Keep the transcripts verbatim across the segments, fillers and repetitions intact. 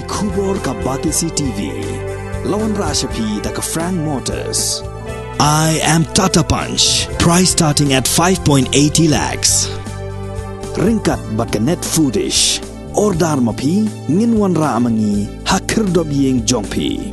Khubor ka Batesi T V. La wanrah sha phi da ka Frank Motors. I am Tata Punch. Price starting at five point eighty lakhs. Ryngkat bad ka Net Foodish. Order ma phi, ngin wanrah ma ngi ha khyrdop ïing jong phi.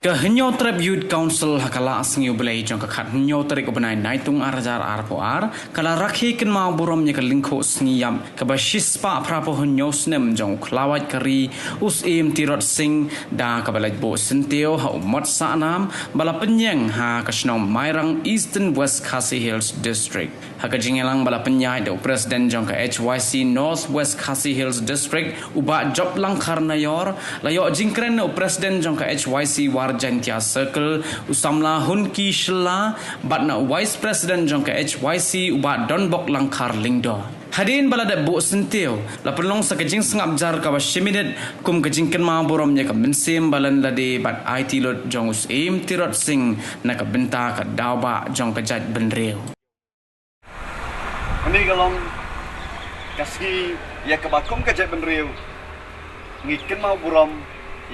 Ka Hynñiewtrep Youth Council ha ka Lah Sngi U Blei jong ka khathynñiew tarik u bnai Naitung ar hajar arphew ar ka la rakhe kynmaw burom ïa ka lyngkhuh sngi ïap kaba shispah phraphew hynñiew snem jong u khlawait ka ri u Syiem Tirot Sing da kaba leit buh syntiew ha u mot sahnam ba la pynïeng ha ka shnong Mairang, Eastern West Khasi Hills District. Ha ka jingïalang ba la pynïaid da u President jong ka H Y C North West Khasi Hills District, u Bah Job Langkhar Nayor, la ïoh jingkren na u President jong ka H Y C War Jaintia Circle, u samla Hunki Shylla, bad na u Vice President jong ka H Y C, u Bah Donbok Langkhar Lyngdoh. Hadien ba la dep buh syntiew, la pynlong sa ka jingsngap jar kaba shi minit kum ka jingkynmaw burom ïa ka mynsiem ba len lade bad aiti lut jong u Syiem Tirot Sing na ka bynta ka daw bah jong ka jaitbynriew. Kane ka long ka sngi ïa kaba kum ka jaitbynriew ngi kynmaw burom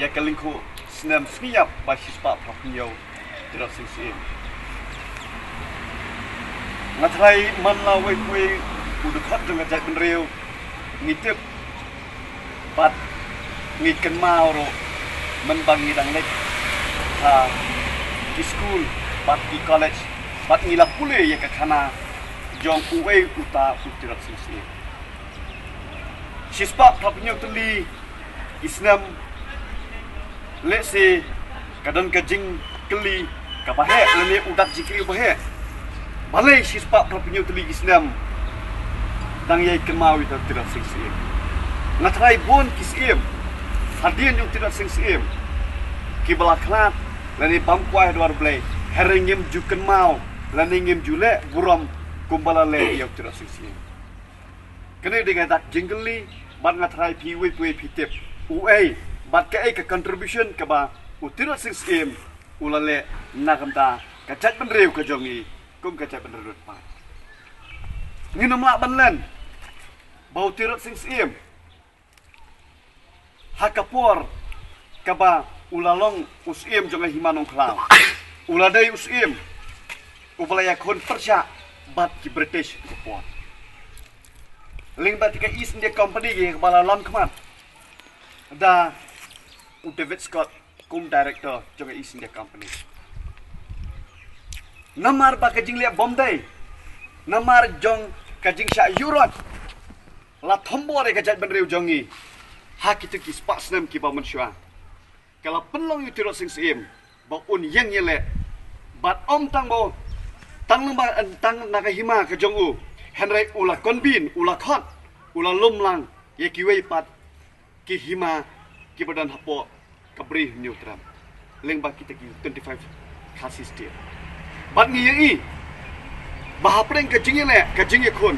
ïa ka lyngkhuh snem sngi ïap ba shispah phraphew hynñiew Tirot Sing Syiem. Nga tharai man la uwei pa uwei u dkhot jong ka jaitbynriew ngi tip bad ngi kynmaw ruh mynba ngi dang leit ha ki skul bad ki college bad ngi la pule ïa ka khana jong uwei uta u Tirot Sing Syiem. Shispah phraphew hynñiew tylli ki snem, lehse ka don ka jingkylli kaba heh lane u dak jingkylli uba heh. Balei shispah phraphew hynñiew tylli ki snem dang ïai kynmaw ïa u Tirot Sing Syiem? Nga tharai bun ki syiem hadien jong u Tirot Sing Syiem kiba la khlad lane bam kwai ha dwar Blei, hynrei ngim ju kynmaw lane ngim ju leh burom kumba la leh ïa u Tirot Sing Syiem. Kane dei ka dak jingkylli bad nga tharai phi uwei pa uwei phi tip uei bad kaei ka contribution kaba u Tirot Sing Syiem u la leh na ka bynta ka jaitbynriew ka jong ngi kum ka jaitbynriew lut paid. Ngin ym lah ban len ba u Tirot Sing Syiem ha ka por kaba u la long u syiem jong ka hima Nongkhlaw, u la dei u syiem uba la ïakhun pyrshah bad ki British ka por. Lyngba ka East India Company kaba la lam khmat da u David Scott kum director jong ka East India Company. Namar ba ka jingleh bom dei, namar jong ka jingshah ïuh rot, la thombor ïa ka jaitbynriew jong ngi ha kito ki spah snem kiba mynshuwa. Ka la pynlong ïa u Tirot Sing Syiem ba un ïeng ïaleh bad ym tang ba tang na, tang na ka hima ka jong u, hynrei u la convene, u la khot, u la lum lang ïa kiwei pat ki hima kiba don hapoh ka Bri Hynñiewtrep lyngba kita ki twenty-five Khasi State. Bad ngi ïohi ba hapdeng ka jingïaleh ka jingïakhun,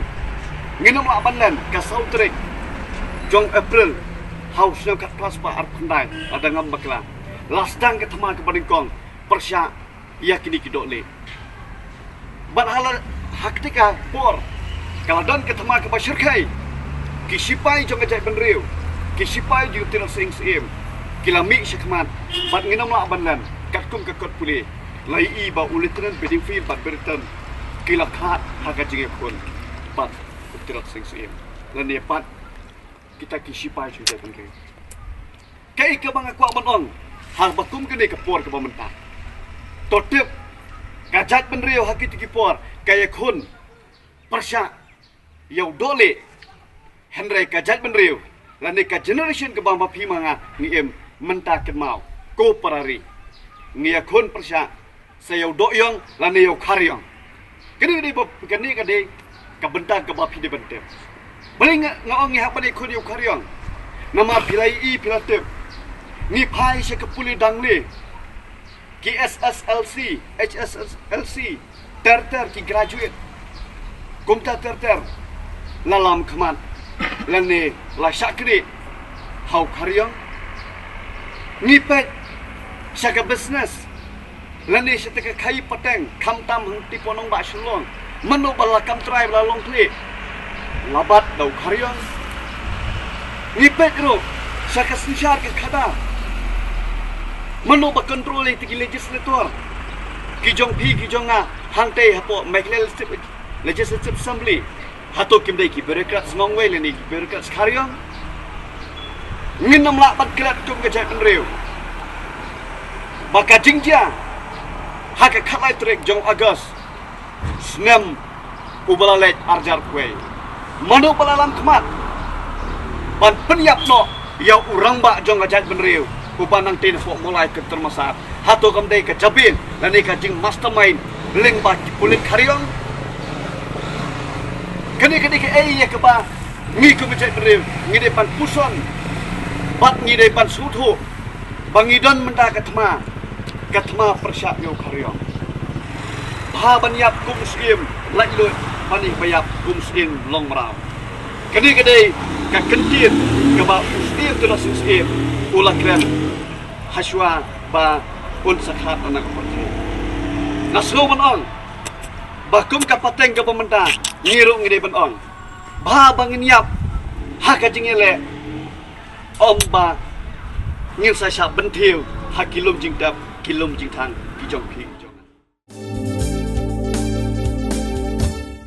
ngin ym lah ban len, ka saw tarik jong April ha u snem khatphra spah arphew khyndai, lada ngam bakla, la sdang ka thma kaba nyngkong pyrshah ïa kine ki dohlieh. Bad ha la, ha kata ka por ka la don ka thma kaba shyrkhei. Ki shipai jong ka jaitbynriew, ki shipai jong u Tirot Sing Syiem ki la mih shakhmat bad ngin ym lah ban len, katkum ka kot pule la ïohi ba u Lieutenant Bedingfield bad Brereton ki la khlad ha ka jingïakhun bad u Tirot Sing Syiem lane bad kita ki shipai jong ka jaitbynriew. Kaei kaba nga kwah ban ong ha kaba kum kane ka por kaba mynta, to tip, ka jaitbynriew ha kito ki por ka ïakhun pyrshah ïa u dohlieh, hynrei ka jaitbynriew lane ka generation kaba ma phi ma nga ngi im mynta, kynmaw, ko para ri, ngi ïakhun pyrshah sa ïa u doh ïong lane ïa u khar ïong. Kane ka dei ba, kane ka dei ka bynta kaba phi dei ban tip. Balei nga, nga ong ngi hap ban ïakhun ïa u khar ïong? Namar phi la ïohi, phi la tip, ngi phai sha ka pule dang lieh, ki S S L C, H S S L C ter ter, ki graduate kumta ter ter, la lam khmat lane la shah knieh ha u khar ïong. Ngi peit sha ka business lane sha ka khaïi pateng, khamtam hangtei poh nongbah Shillong, mano ba la kam trai ba la long khlieh, la bat da u khar ïong. Ngi peit ruh sha ka synshar ka khadar. Mano ba control ïa ki legislator, ki jong phi ki jong nga, hangtei hapoh Meghalaya Legislative, Legislative Assembly? Hato kim dei ki bureaucrats Nongwei lane ki bureaucrats Khariong? Ngin ym lah ban klet kum ka jaitbynriew ba ka jingjia ha ka khatlai tarik jong August snem uba la leit arjar kwei. Mano ba la lam khmat ban pynïap noh ïa u rangbah jong ka jaitbynriew uba nang tei napoh Mawlai Kynter Massad? Hato kam dei ka jabieng lane ka jing mastermind lyngba ki pulit Khariong? Kane ka dei kaei ïa kaba ngi kum ka jaitbynriew ngi dei ban puson bad ngi dei ban sngewthuh ba ngi don mynta ka thma, ka thma pyrshah ïa u Khariong. Bha ban ïap kum u syiem laitluid ban ïa ba ïap kum u syiem longmraw. Kane ka dei ka kyntien kaba u syiem te u syiem u la kren hashwa ba un sa khat na ka pyrthei. Nga sngew ban ong ba kum ka pateng kaba mynta ngi ruh ngi dei ban ong bha ba ngin ïap ha ka jingïaleh, ym ba ngin sa shah bynthiew ha ki lum jingtep ki lum jingthang ki jong phi.